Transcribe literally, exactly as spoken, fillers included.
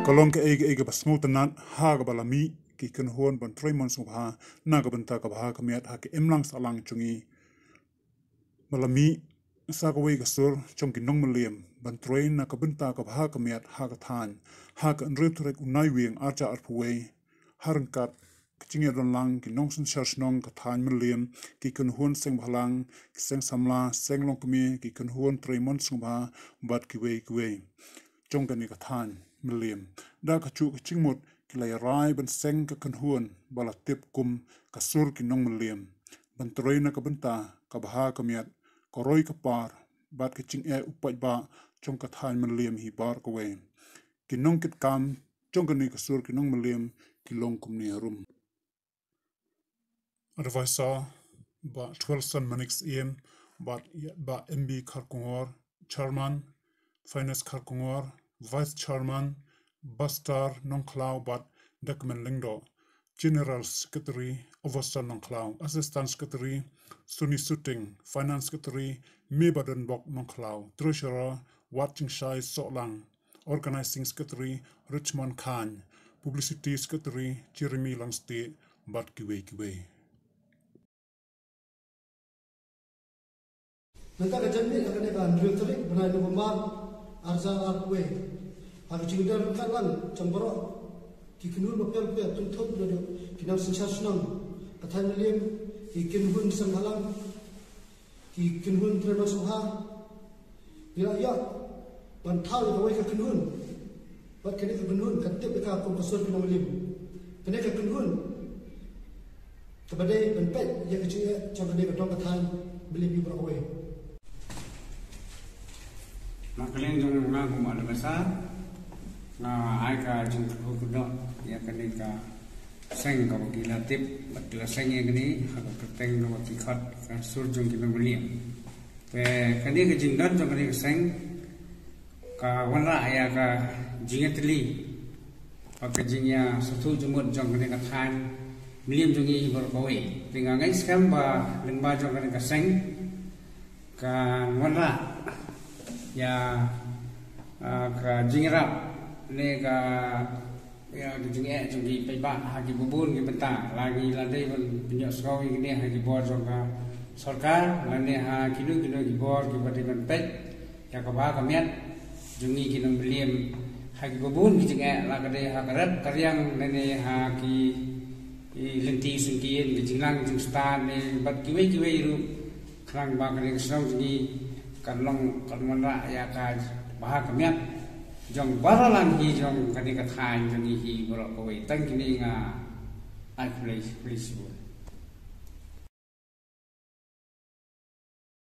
Ka long kaei kaei kaba sngewtynnad ha kaba la mih ki kynhun ban trei mon sngewbha na ka bynta ka bha ka miat ha ka imlang sahlang jong ngi. Ba la mih sa kawei ka sur jong ki nongmylliam ban trei na ka bynta ka bha ka miat ha ka thaiñ ha ka hynriew tarik u Naiwieng arhajar arphew wei, ha ryngkat ka jingïadonlang ki nongsynshar shnong ka thaiñ mylliam, ki kynhun seng bhalang, ki seng samla, seng longkmie, ki kynhun trei mon sngewbha bad kiwei kiwei jong kane ka thaiñ mylliam. Da kajuh ka jingmut ki la ïarai ban seng ka kynhun ba la tip kum ka sur ki nongmylliam ban trei na ka bynta ka bha ka miat, ka roi ka par bad ka jingeh u paidbah jong ka thaiñ mylliam hi baroh kawei. Ki nongkitkam jong kane ka sur ki nongmylliam ki long kumne harum: Advisor, Bah Twelson Manik Syiem, bad Bah M B Kharkongor, Chairman, Finance Kharkongor, Vice Chairman, Bastar Nongkhlaw bad Dakmen Lyngdoh, General Secretary Augustine Nongkhlaw, Assistant Secretary Suni Suting, Finance Secretary Mebadonbok Nongkhlaw, Treasurer Watchingshai Sohlang, Organizing Secretary Richmond Khan, Publicity Secretary Jeremy Langstieh bad kiwei kiwei. Nangta ka janmiet ha kane ka hynriew tarik bnai November arhajar arphew wei, ha ka jingdon ryngkat lang jong baroh ki kynhun bapher bapher, kynthup naduh ki nongsynshar shnong ka thaiñ mylliam, ki kynhun seng bhalang, ki kynhun trei mon sngewbha, ngi la ïoh ban thaw ïa kawei ka kynhun. Bad kane ka kynhun ka tip ïa ka kum ka sur ki nongmylliam. Kane ka kynhun kaba dei ban peit ïa ka jingeh jong kane ka dong ka thaiñ mylliam hi baroh kawei. Na ka liang jong nga kum u advisor, nga ai ka jingkyrkhu kyrdoh ïa kane ka seng kaba ki la tip bad ki la seng ïa kane ha ka kyrteng kaba ki khot ka sur jong ki nongmylliam. Te kane ka jingdon jong kane ka seng ka wanrah ïa ka jingïatylli bad ka jingïasngewthuh jingmut jong kane ka thaiñ mylliam jong ngi hi baroh kawei. Te nga ngeit skhem ba lyngba jong kane ka seng ka wanrah ïa, ah, ka jingïarap ne ka, ïa ka jingeh jong ki paidbah ha kiba bun ki bynta. La ngi la dei ban pynïohsngew ïa kine ha ki bor jong ka sorkar lane ha kino kino ki bor kiba dei ban peit ïa ka bha ka miat jong ngi ki nongmylliam ha kiba bun ki jingeh, la ka dei ha ka rep ka riang lane ha ki, i, lynti syngkien, ki jinglang jingstad ne bad kiwei kiwei ruh. Khnang ba kane ka shnong jong ngi kan long, kan wanrah ïa ka bha ka miat jong baroh lang hi jong kane ka thaiñ jong ngi hi baroh kawei. Tang kine nga ai khublei, khublei shibun.